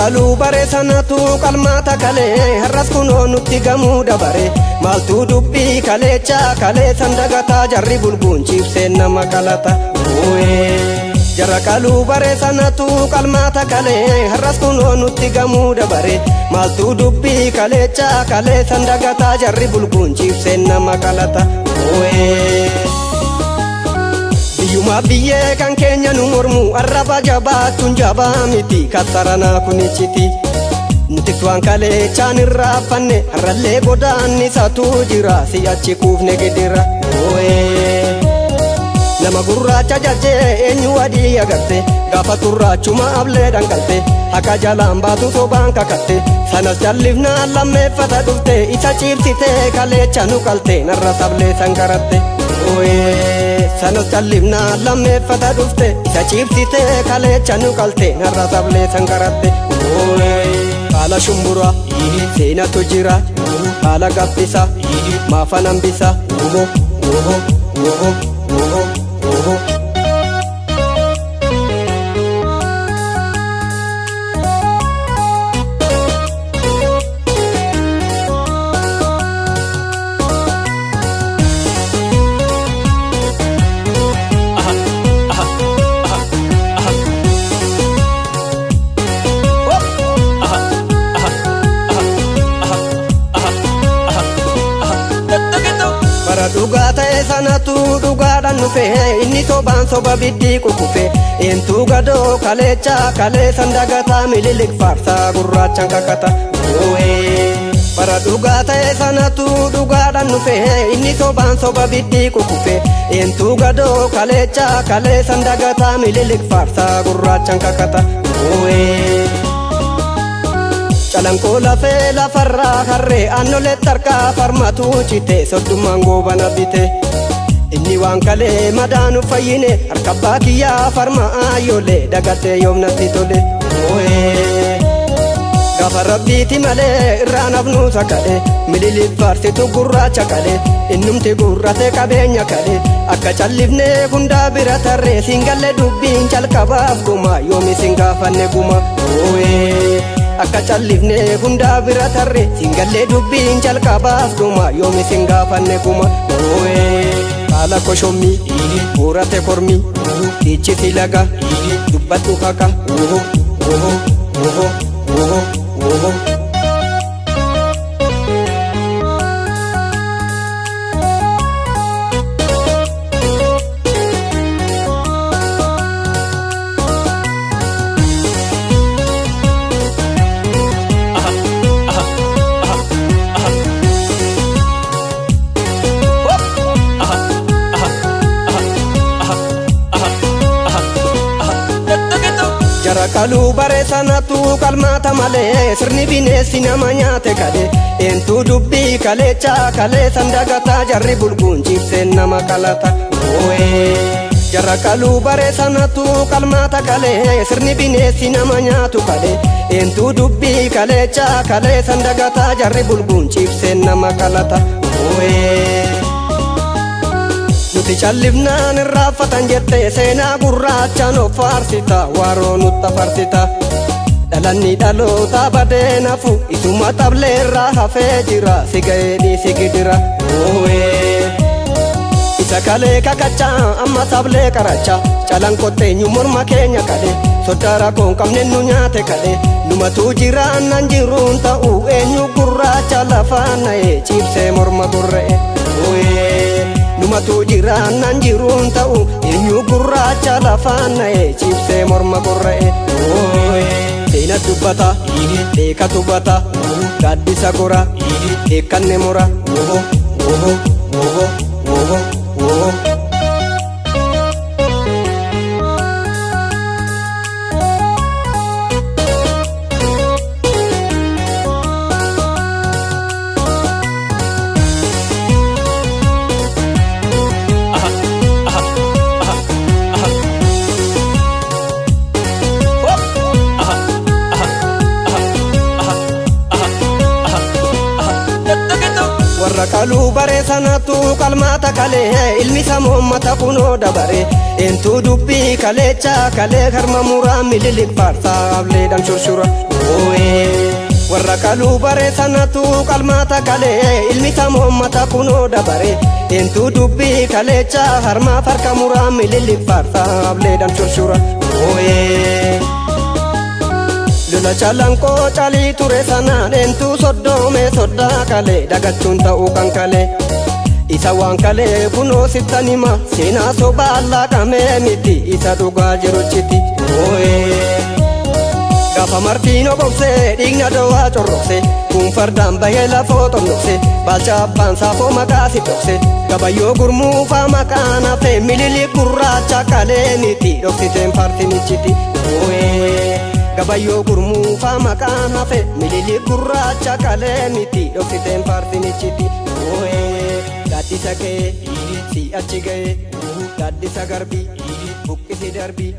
Qaluu bare sanatu qalmaata kalee har'as kunoo nutti gamuu dabare maaltu dubbii kaleecha kalee sandagataa jarri bulguun ciibseen nama qalata. Jara qaluu bare sanatu qalmaata kalee har'as kunoo nutti gamuu dabare maaltu dubbii kaleecha kalee sandagataa jarri bulguun ciibseen nama qalata. Biyyuma biyyee kan keenya nu mormu arraba jabaachuun jabaa miti kassaranaa kun iccitii. Nutis waan kaleechaan irraa fanne har'allee godaannisatu jira si'achi kuufne gidira. Nama gurraacha jajjee eenyu adii agarte gaafa turraachuma ablee dhangalte haqa jalaan baatu sobaan kakatte sanas jallifnaan lammeeffata dhufte isa ciibsite kaleecha nu qalte narra sablee sankaratte. Sanas jallifnaan lammeeffata dhufte isa ciibsite kaleecha nu qalte narra sablee sankaratte. Haala shumburaa seenatu jira haala gabbisa maafa hambisa. Oho oho oho oho oho. Bara dhugaa ta'e sanatu dhugaadhaan dhufe inni sobaan soba biddii kukufe eentu gadoo kaleecha kalee sandagataa mililik faarsaa gurraachaan kakata. Bara dhugaa ta'e sanatu dhugaadhaan dhufe inni sobaan soba biddii kukufe eentu gadoo kaleecha kalee sandagataa mililik faarsaa gurraachaan kakata. Calanqoo lafee lafarraa harree aannolee tarkaa farmatu cite soddummaan goobana bite. Inni waan kalee madaanu fayyine harka abbaa kiyyaa farma ayyoolee dagatee yoomnatti tole. Gaafa rabbiiti malee irraa nafnu sakale mililik faarsitu gurraacha kale innumti gurrate qabeenya kale akka callifnee hundaa bira tarree siingalle dubbiin calqabaaf guma yoomi siin gaafanne guma. Akka callifnee hundaa bira tarree siingallee dubbiin calqabaaf guma yoomi siin gaafanne guma. Haala koshommii buurate kormii dhiichisi laga dubbadhu haqa. Oho oho oho oho oho. Jara qaluu bare sanatu qalmaata malee sirni bineensi nama nyaate kale eentu dubbii kaleecha kalee sandagataa jarri bulguun ciibseen nama qalata. Jara qaluu bare sanatu qalmaata kalee sirni bineensi nama nyaatu kale eentu dubbii kaleecha kalee sandagataa jarri bulguun ciibseen nama qalata. Nuti callifnaan irraanfatan jettee seenaa gurraachaan of faarsita waaroo nutta farsita. Dhalanni dhaloota badee nafu isuma tableerraa hafee jira si ga'ee dhiisi gidira. Isa kalee kakachaa amma sablee qaracha calan kotteenyu morma keenya kale soddaa rakkoon qabne nu nyaate kale numatu jiraannan jiruun ta'u eenyu gurraacha lafaan na'e ciibsee morma gorra'e. Numatu jiraannan jiruun ta'u eenyu gurraacha lafaan na'e ciibsee morma gorra'e. Seena dubbata beeka tubbata gaaddisa gora beekanne mura. Oho oho oho oho oho. Warra qaluu baree sanatu qalmaata kalee, ilmi samoommata kunoo dabare. Eentuu dubbii kaleecha kalee harma muraa Mililik faarsaa ableedhaan shurshura. Warra qaluu baree sanatu qalmaata kalee, ilmi samoommata kunoo dabare. Eentuu dubbii kaleecha harmaa farka muraa Mililik faarsaa ableedhaan shurshura. Lola Calanqoo calii ture sanaan eentuu soddoome soddaa kalee, dagachuun ta'uu kan kalee. Isa waan kalee kunoo sittan hima, seenaa sobaa laaqamee miti, isa dhugaa jiruchiti. Gaafa Martiin obobsee dhiigna dowaa corroqse, kun fardaan bahee lafoo xonnoqse, Baalcha abbaan saafoo maqaa si dhokse, Gabayyoo Gurmuufaa maqaan hafe, Mililik gurraacha kalee miti, dhoksiteen farsinichiti. Gabayyoo Gurmuufaa maqaan hafe, Mililik gurraacha kalee miti, dhoksiteen farsinichiti. Gaaddisa ka'ee si achi ga'ee, gaaddisa garbii buqqisi darbii.